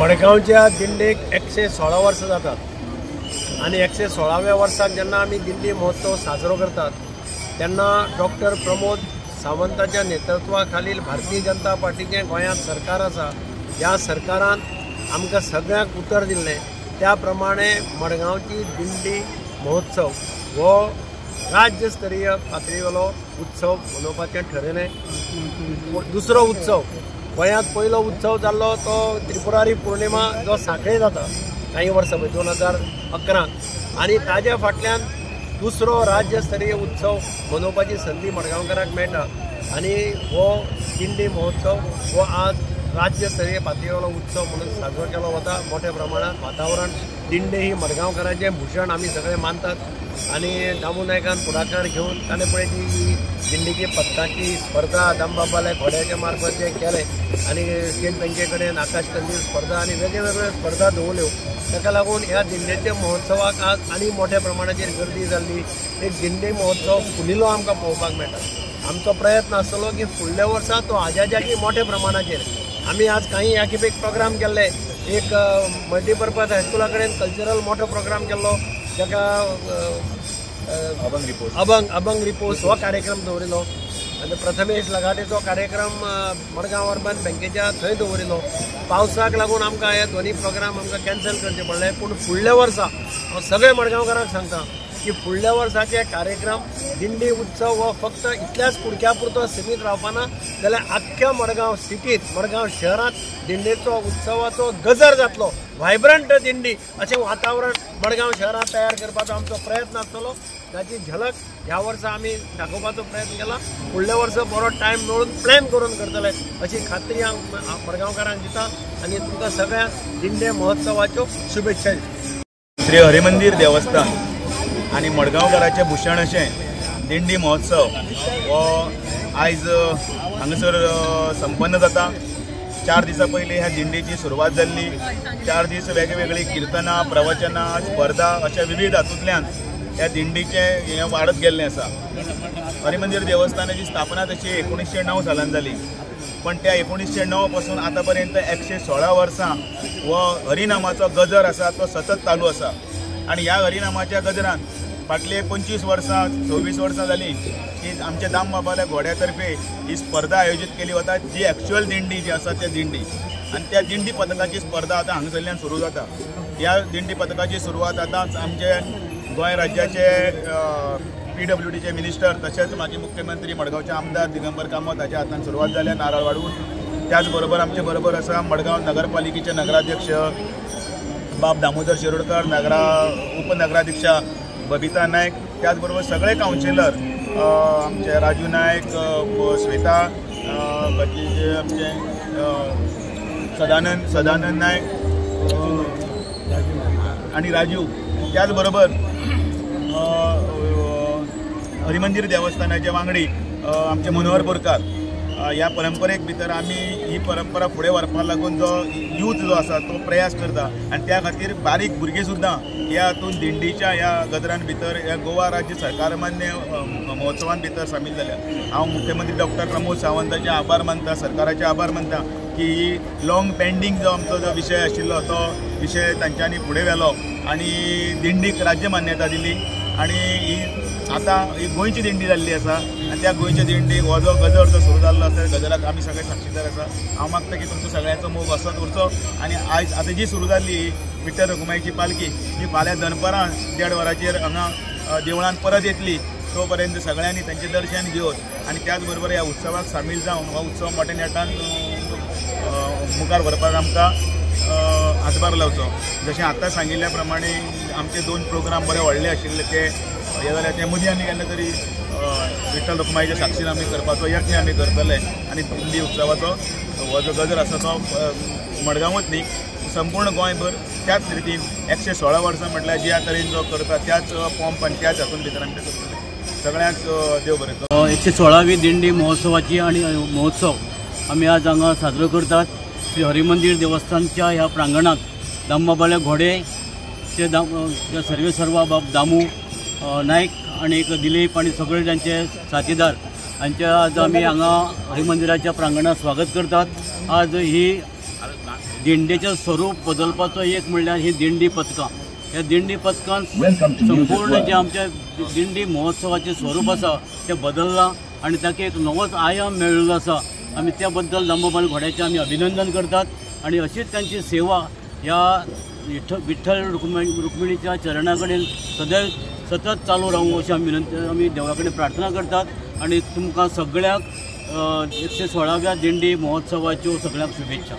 मडगांवच्या दिंडेक 116 वर्सां जातात आनी 116व्या वर्साक जेन्ना आमी दिंडी महोत्सव साजरो करतात तेन्ना डॉक्टर प्रमोद सावंताच्या नेतृत्वा खालील भारतीय जनता पार्टीचें गोंयांत सरकार आसा. ह्या सरकारान आमकां सगळ्यांक उतर दिल्लें त्या प्रमाणे मडगांवची दिंडी महोत्सव हो राज्य स्तरीय पातळीवेलो उत्सव मनोवपाचें ठरयलें. दुसरो उत्सव गोंयांत पयलो उत्सव जाल्लो तो त्रिपुरारी पौर्णिमा जो सांखळे जाता काही वर्सां पळय 2011 आनी ताज्या फाटल्यान दुसरो राज्य स्तरीय उत्सव मनोवपाची संदी मडगांवकारांक मेळटा आनी हो दिंडी महोत्सव हो आज राज्य स्तरीय पातळीवेलो उत्सव म्हणून साजरो केलो वता. मोठ्या प्रमाणात वातावरण दिंडी ही मडगांवकारांचें भूषण आमी सगळे मानतात आनी दामू नायकान फुडाकार घेवन ताणें पळय ती दिंडीची पथकाची स्पर्धा दामबाबाल्या घोड्याच्या मार्फत जें केलें आनी स्टेट बँके कडेन आकाश कंदील स्पर्धा आनी वेगळे वेगळे स्पर्धा दवरल्यो. ताका लागून ह्या दिंडेच्या महोत्सवाक आज आनी मोठ्या प्रमाणाचेर गर्दी जाल्ली. एक दिंडी महोत्सव फुलिल्लो आमकां पळोवपाक मेळटा. आमचो प्रयत्न आसतलो की फुडल्या वर्सा तो आजाजाकी मोठ्या प्रमाणाचेर आमी आज काही ह्या खेपेक प्रोग्राम केल्ले. एक मल्टीपर्पज हायस्कुला कडेन कल्चरल मोठो प्रोग्राम केल्लो जाका अभंग रिपोज हो कार्यक्रम दवरिल्लो आनी प्रथमेश लगाटेचो कार्यक्रम मडगांव अर्बन बँकेच्या थंय दवरिल्लो. पावसाक लागून आमकां हे दोनी प्रोग्राम आमकां कॅन्सल करचे पडले. पूण फुडल्या वर्सा हांव सगळे मडगांवकारांक सांगता की फुडल्या वर्साचे कार्यक्रम दिंडी उत्सव हो फक्त इतल्याच कुडक्या पुरतो सीमित रावपाना जाल्यार आख्ख्या मडगांव सिटींत मडगांव शहरांत दिंडेचो उत्सवाचो गजर जातलो. व्हायब्रंट दिंडी अशें वातावरण मडगांव शहरांत तयार करपाचो आमचो प्रयत्न आसतलो. ताची झलक ह्या वर्सा आमी दाखोवपाचो प्रयत्न केला. फुडल्या वर्सा बरो टायम मेळून प्लॅन करून करतले अशी खात्री हांव मडगांवकारांक दिता आनी तुमकां सगळ्यांक दिंडे महोत्सवाच्यो शुभेच्छा दिता. श्री हरिमंदिर देवस्थान आनी मडगांवकाराचें भूषण अशें दिंडी महोत्सव हो आयज हांगासर संपन्न जाता. 4 दिसां पयलीं ह्या दिंडीची सुरवात जाल्ली. 4 दीस वेगवेगळीं किर्तनां, प्रवचनां, स्पर्धा अशा विविध हातूंतल्यान ह्या दिंडीचें हें वाडत गेल्लें आसा. हरिमंदिर देवस्थानाची स्थापना तशी 1909 सालान जाली, पण त्या 1909 पासून आतां पर्यंत 116 वर्सां हो हरिनामाचो गजर आसा तो सतत चालू आसा. आनी ह्या हरिनामाच्या गजरान फाटले 25 वर्सां 26 वर्सां जालीं की आमच्या दामबाबाल्या घोड्या तर्फे ही स्पर्धा आयोजीत केली वता, जी एक्चुअल दिंडी जी आसा त्या दिंडी आनी त्या दिंडी पथकाची स्पर्धा आतां हांगासरल्यान सुरू जाता. ह्या दिंडी पथकाची सुरवात आतांच आमचे गोंय राज्याचे PWDचे मिनिस्टर तशेंच माजी मुख्यमंत्री मडगांवचे आमदार दिगंबर कामत हाच्या हातान सुरवात जाल्या नारळ वाडून. त्याच बरोबर आमचे बरोबर आसा मडगांव नगरपालिकेचे नगराध्यक्ष बाब दामोदर शिरोडकर, उपनगराध्यक्षा बबिता नायक, त्याचबरोबर सगळे कावन्सिलर आमचे राजू नायक, श्वेता, बाकीचे आमचे सदानंद नायक आनी राजू, त्याचबरोबर हरिमंदिर देवस्थानाचे वांगडी आमचे मनोहर बोरकार. ह्या परंपरेक भितर आमी ही परंपरा फुडें व्हरपाक लागून जो यूथ जो आसा तो प्रयास करता आनी त्या खातीर बारीक भुरगीं सुद्दां ह्या हातून दिंडीच्या ह्या गजरान भितर ह्या गोवा राज्य सरकार मान्य महोत्सवान भितर सामील जाल्या. हांव मुख्यमंत्री डॉक्टर प्रमोद सावंताचे आभार मानता, सरकाराचे आभार मानता की ही लॉंग पेंडींग जो आमचो जो विशय आशिल्लो तो विशय तांच्यांनी फुडें व्हेलो आनी दिंडीक राज्य मान्यता दिली आनी ही आतां ही गोंयची दिंडी जाल्ली आसा आनी त्या गोंयच्या दिंडीक हो जो गजर जो सुरू जाल्लो आसा गजराक आमी सगळे साक्षीदार आसा. हांव मागता की तुमचो सगळ्यांचो मोग असोच उरचो आनी आयज आतां जी सुरू जाल्ली विठ्ठल रखुमाईची पालखी ही फाल्यां दनपरां 1:30 वरांचेर हांगा देवळान परत येतली. तो पर्यंत सगळ्यांनी तांचें दर्शन घेवन आनी त्याच बरोबर ह्या उत्सवाक सामील जावन हो उत्सव मोठ्या नेटान मुखार व्हरपाक आमकां हातभार लावचो. जशें आतां सांगिल्ल्या प्रमाणे आमचे 2 प्रोग्राम बरे व्हडले आशिल्ले ते हे जाल्यार ते मदीं आमी केन्ना तरी विठ्ठल रखुमाईच्या साक्षीन आमी करपाचो यत्न आमी करतले आनी दिंडी उत्सवाचो हो जो गजर आसा तो मडगांवूच न्ही संपूर्ण गोंयभर त्याच रितीन 116 वर्सां म्हटल्यार ज्या तरेन जो करता त्याच पंप आनी त्याच हातून भितर आमी ते करतले. सगळ्यांक देव बरें करूं. 116वी दिंडी महोत्सवाची आनी महोत्सव आमी आज हांगा साजरो करतात. श्री हरिमंदिर देवस्थानच्या ह्या प्रांगणांत दामबाबाले घोडे ते सर्वे सर्वा बाब दामू नायक आनी दिलीप आनी सगळे तांचे साथीदार हांचे आज आमी हांगा हरिमंदिराच्या प्रांगणांत स्वागत करतात. आज ही दिंडेचें स्वरूप बदलपाचो एक म्हणल्यार ही दिंडी पथकां. ह्या दिंडी पथकान संपूर्ण जें आमच्या दिंडी महोत्सवाचें स्वरूप आसा तें बदल्लां आनी ताका एक नवोच आयाम मेळिल्लो आसा. आमी त्या बद्दल दामबाबाल्या घोड्याचें आमी अभिनंदन करतात आनी अशीच तांची सेवा ह्या विठ्ठल रुक्मिणीच्या चरणा कडेन सदैव सतत चालू रावूं अशी आमी विनंती, आमी देवा कडेन प्रार्थना करतात आनी तुमकां सगळ्यांक 116व्या दिंडी महोत्सवाच्यो सगळ्यांक शुभेच्छा.